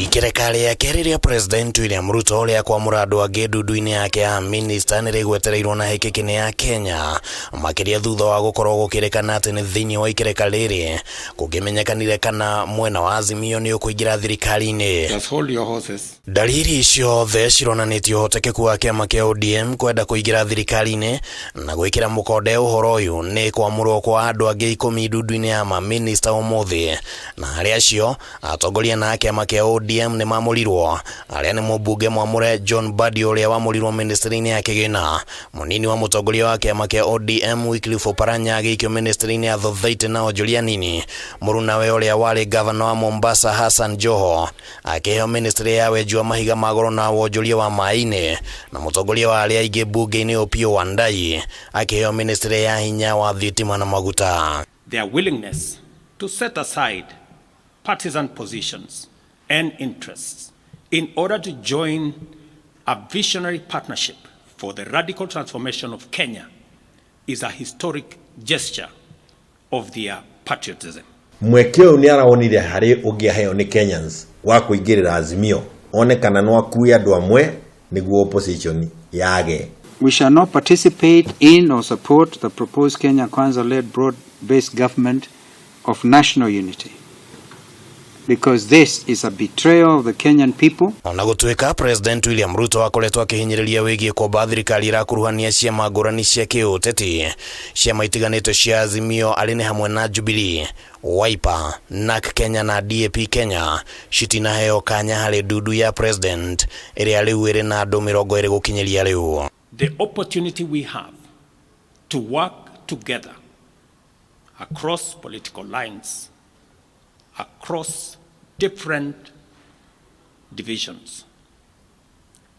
Ikereka rĩake rĩrĩa President William Ruto rĩa kwamũra andũ angĩ ndundu-inĩ yake ya minista nĩ rĩgwetereirwo na hĩkĩkĩ ya Kenya, makĩria thutha wa gũkorwo gũkĩrĩkana atĩ nĩ thĩinĩ wa ikereka rĩrĩ kũngĩmenyekanire kana mwena wa Azimio nĩ ũkũingĩra thirikari-inĩ. Just hold your horses. Ndariri ciothe cironanĩtie ũhotekeku wa kĩama kĩa ODM kwenda kũingĩra thirikari-inĩ na gwĩkĩra mũkonde ũhoro ũyũ nĩ kwamũrwo kwa andũ angĩ 10 ndundu-inĩ ya maminista ũmũthĩ, na harĩ acio atongoria na kĩama kĩa ODM nĩ mamũrirwo arĩa nĩ mũmbunge mwamũre John Mbadi ũrĩa wamũrirwo ministry-inĩ ya kĩgĩna, mũnini wa mũtongoria wa kĩama kĩa ODM Wycliffe Oparanya agĩikio ministry-inĩ ya thothaitĩ na onjoria nini, mũrunawe ũrĩa warĩ gavana wa Mombasa Hassan Joho akĩheo ministry ya wenji wa mahiga ma goro na wonjoria wa maĩ-inĩ, na mũtongoria wa arĩa aingĩ mbunge-inĩ Opiyo Wandayi akĩheo ministry ya hinya wa thitima na maguta. Their willingness to set aside partisan positions and interests in order to join a visionary partnership for the radical transformation of Kenya is a historic gesture of their patriotism. Mweke ũyũ nĩ arawonire harĩ ũngĩaheo nĩ Kenyans wa kũingĩrĩra Azimio, one kana no akue andũ amwe nĩguo opposition yage. We shall not participate in or support the proposed Kenya Kwanza-led broad-based government of national unity, because this is a betrayal of the Kenyan people. Ona gũtuĩka President William Ruto akoretwo akĩhinyĩrĩria wĩgiĩ kwamba thirikari ĩrakuruhania ciama ngũrani cia kĩũteti, ciama itiganĩte cia Azimio arĩ nĩ hamwe na Jubilee, Wiper, NARC Kenya na DAP Kenya citinaheo kanya harĩ ndundu ya president ĩrĩa rĩu ĩrĩ na andũ 20 gũkinyĩria rĩu. The opportunity we have to work together across political lines, across different divisions,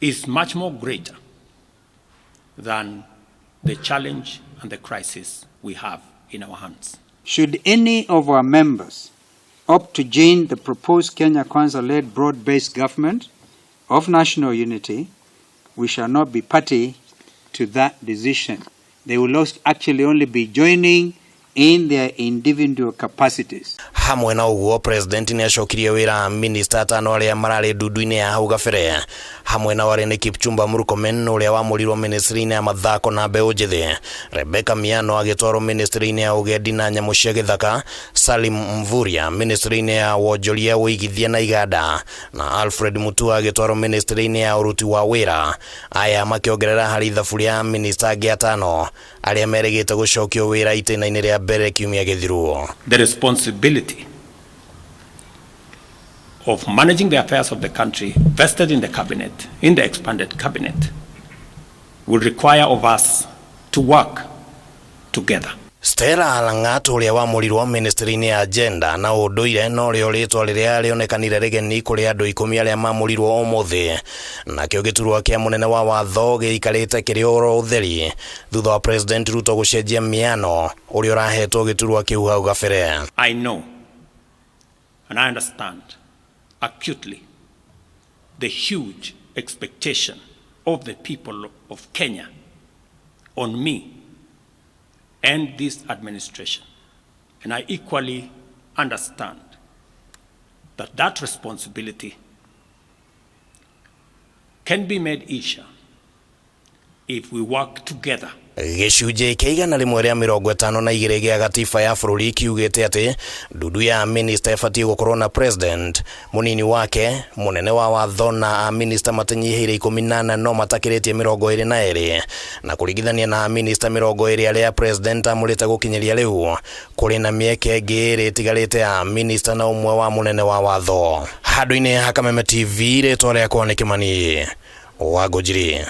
is much more greater than the challenge and the crisis we have in our hands. Should any of our members opt to join the proposed Kenya Kwanza-led broad-based government of national unity, we shall not be party to that decision. They will actually only be joining in their individual capacities. Hamwe na ũguo, president nĩ acokirie wĩra minista atano arĩa mararĩ ndundu-inĩ ya hau gabere, hamwe na warĩ nĩ Kipchumba Murkomen ũrĩa wamũrirwo ministry-inĩ ya mathako na mbeũ njĩthĩ, Rebecca Miano agĩtwarwo ministry-inĩ ya ũgendi na nyamũ cia gĩthaka, Salim Mvurya ministry-inĩ ya wonjoria, ũigithia na iganda, na Alfred Mutua agĩtwarwo ministry-inĩ ya ũruti wa wĩra. Aya makĩongerera harĩ ithabu rĩa minista angĩ atano arĩa merĩgĩte gũcokio wĩra itĩna-inĩ rĩa mbere kiumia gĩthiru. The responsibility of managing the affairs of the country vested in the cabinet, in the expanded cabinet, will require of us to work together. Stella Langat ũrĩa wamũrirwo ministry-inĩ ya gender na ũndũire norĩo rĩtwa rĩrĩa rĩonekanire rĩgeni kũrĩ andũ 10 arĩa mamũrirwo ũmũthĩ, nakĩo gĩturwa kĩa mũnene wa watho gĩikarĩte kĩrĩ oro ũtheri thutha wa President Ruto gũcenjia Miano ũrĩa ũrahetwo gĩturwa kĩu hau gabere. I know and I understand acutely the huge expectation of the people of Kenya on me and this administration. And I equally understand that that responsibility can be made easier if we work together. Gĩcunjĩ kĩa 152 gĩa gatiba ya bũrũri kiugĩte atĩ ndundu ya minista ĩbatiĩ gũkorwo na president, mũnini wake, mũnene wa watho na aminista matanyihĩire 14 no matakĩrĩtie 22, na kũringithania na aminista 20 arĩa president amũrĩte gũkinyĩria rĩu, kũrĩ na mĩeke ĩngĩ ĩrĩ ĩtigarĩte ya minista na ũmwe wa mũnene wa watho. Handũ-inĩ ha Kameme TV, rĩtwa rĩakwa nĩ Kĩmani wa Ngũnjiri.